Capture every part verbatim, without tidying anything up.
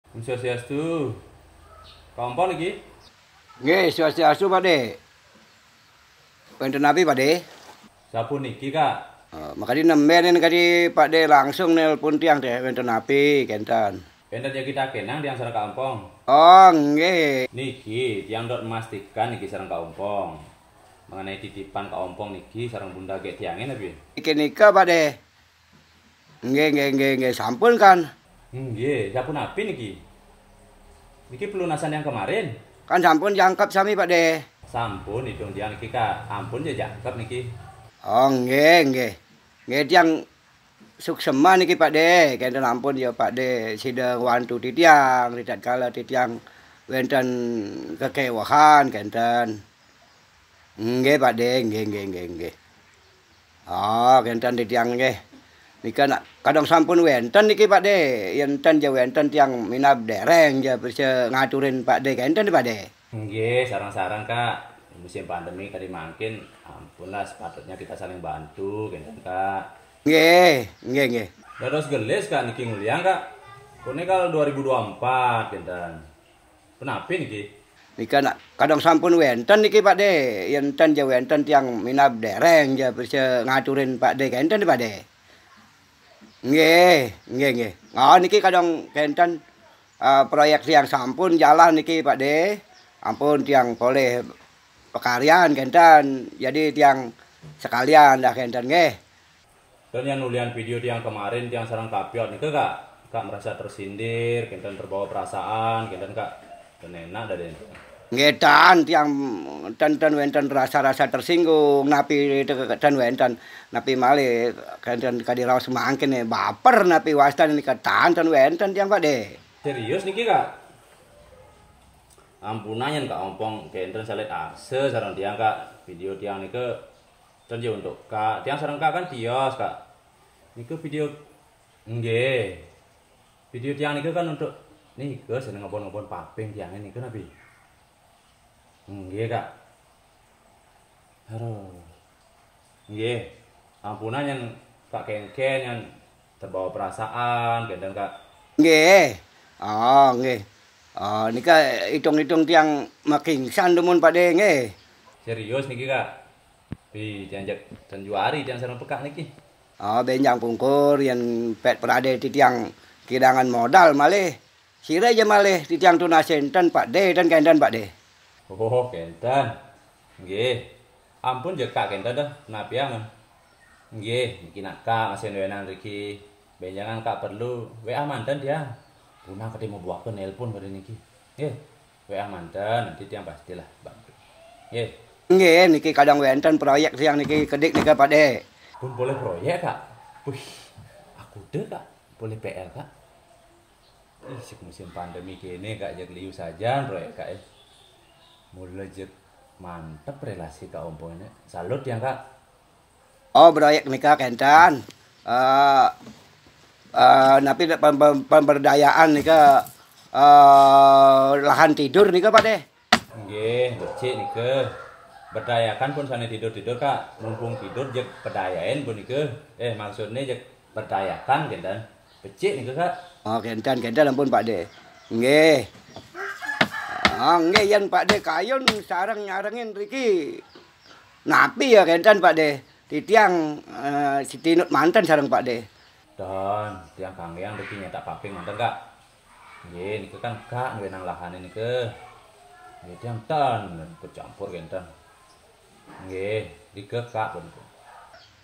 Om Swastiastu. Kak Ompong niki? Nggih, Swastiastu, Pakde. Wénten napi, Pakde? Sapuniki, Kak. Eh, makadi nembénin kadi Pakde langsung nelpon tiang téh, wénten napi kénten? Wénten jagi takénang tiang sareng Kak Ompong. Oh, nggih. Niki, tiang dot memastikan niki sareng Kak Ompong. Mengenai titipan Kak Ompong niki sareng Bunda Gék tiangé napi? Niki nika, Pakde. Nggih, nggih, nggih, nggih, sampun kan. Nggih, sampun napi niki? Niki pelunasan yang kemarin? Kan sampun jangkep sami, Pakde. Sampun, itung tiang niki, Kak. Ampun ja jangkep niki. Oh, nggih, nggih. Nggih, tiang suksema niki, Pakde. Kénten ampun ya, Pakde, sida ngwantu titiang, ritatkala titiang wénten kekéwehan, kénten. Nggih, Pakde, nggih, nggih, nggih, nggih. Oh, kénten titiang nggih. Nika nak kadang sampun wénten niki, Pakde. Yén ten ja wénten tiang minab déréng ja bisa ngaturin Pakde, kénten, Pakde. Nggih, sareng-sareng, Kak. Musim pandemi kadi mangkin, ampunlah, sepatutnya kita saling bantu, kénten, Kak. Nggih, nggih, nggih. Dados gelis, Kak, niki nguliang, Kak. Punika dua ribu dua empat, kénten. Punapi niki? Nika nak kadang sampun wénten niki, Pakde. Yén ten ja wénten tiang minab déréng ja bisa ngaturin Pakde, kénten, Pakde. Nggih, nggih, nggih. Oh, niki kadang kénten, eh, proyék tiang sampun jalan niki, Pakde. Ampun tiang polih pakaryan kénten. Jadi tiang sekalian dah kénten nggih. Dan yang nulian video tiang kemarin, tiang sareng Kak Piot nika, Kak, Kak merasa tersindir, kénten terbawa perasaan, kénten, Kak. Dan enak dah deh. Nggih, tan tiang ten ten wénten rasa-rasa tersinggung, napi te-, ten wénten, napi malih kénten kadi raos mangkin, eh, baper napi wastan nika, tan ten wénten tiang, Pakde. Serius niki, Kak? Ampunang yén Kak Ompong kénten salet arsa sareng tiang, Kak. Video tiang nika ten ja untuk Kak. Tiang sareng Kak kan tios, Kak. Nika video, nggih. Video tiang nika kan untuk nika, seneng ngebon-ngebon paping tiangé nika napi? Nggih, Kak. Aduh. Nggih. Ampunang yén Kak kéngkén, yén terbawa perasaan, kénten, Kak. Nggih. Oh, nggih. Oh, nika itung-itung tiang makingsan dumun, Pakde, nggih. Serius niki, Kak? Wih, tiang jak ten juari tiang sareng pekak niki. Oh, bénjang pungkur yén pét pradé titiang kidangan modal malih. Sira ja malih titiang tunasin ten, Pakde, ten kénten, Pakde. Oh, kénten. Nggih. Ampun ja, Kak, kénten dah, napiang. Nggih, niki nak Kak masih wénang riki. Bénjangan Kak perlu, W A manten tiang. Punang kadi mabuaka nélpon kadi niki. Nggih. W A manten, nanti tiang pastilah bantu. Nggih. Nggih, niki kadang wénten proyék tiang niki kedik nika, Pakde. Pun polih proyék, Kak? Wih, aku deh, Kak. Polih P L, Kak. Ih, sik musim pandemi kéné, Kak, jeg liu sajan proyék, Kak, eh. Mula jeg mantep relasi Kak Ompong ini. Salut tiang, Kak. Oh, proyék nika kénten. Eh, eh, napi dak pem-, pem-, pemberdayaan nika, eh, lahan tidur nika, Pakde. Nggih, becik nika. Berdayakan pun sané tidur-tidur, Kak. Mumpung tidur jeg pedayain pun nika. Eh, maksudné jeg berdayakan kénten. Becik nika, Kak. Oh, kénten, kénten ampun, Pakde. Nggih. Ah, nggih, yén Pakde kayun sareng nyarengin riki. Napi ya kénten, Pakde? Titiang, eh, sitinut manten sareng Pakde. Ten, tiang kanggéang riki nyetak paping manten, Kak. Nggih, nika kan Kak nuwénang lahané nika. Nggih, tiang ten, ikut campur kénten. Nggih, nika Kak pun.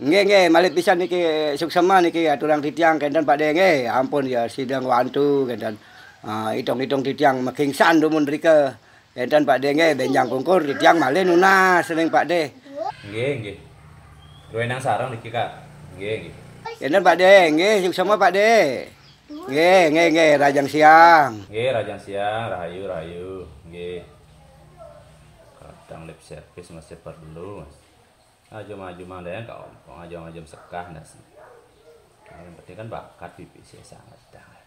Nggih, nggih, malih pisan niki suksema niki aturang titiang kénten, Pakde, nggih. Ampun ya, sida ngwantu kénten. Ah, itung-itung titiang makingsan dumun rika. Kénten, Pakde, nggih, bénjang pungkur titiang malih nunas ring Pakde. Nggih, nggih. Nuwénang sareng niki, Kak. Nggih, nggih. Kénten, Pakde, nggih, suksema, Pakde. Nggih, nggih, nggih, rahajeng siang. Nggih, rahajeng siang, rahayu, rahayu. Nggih. Kadang lip service masih perlu, Mas. Aja maju mandéng, Kak Ompong, aja maju sekah, ndas. Yang penting kan bakat pipi sih sangat dah.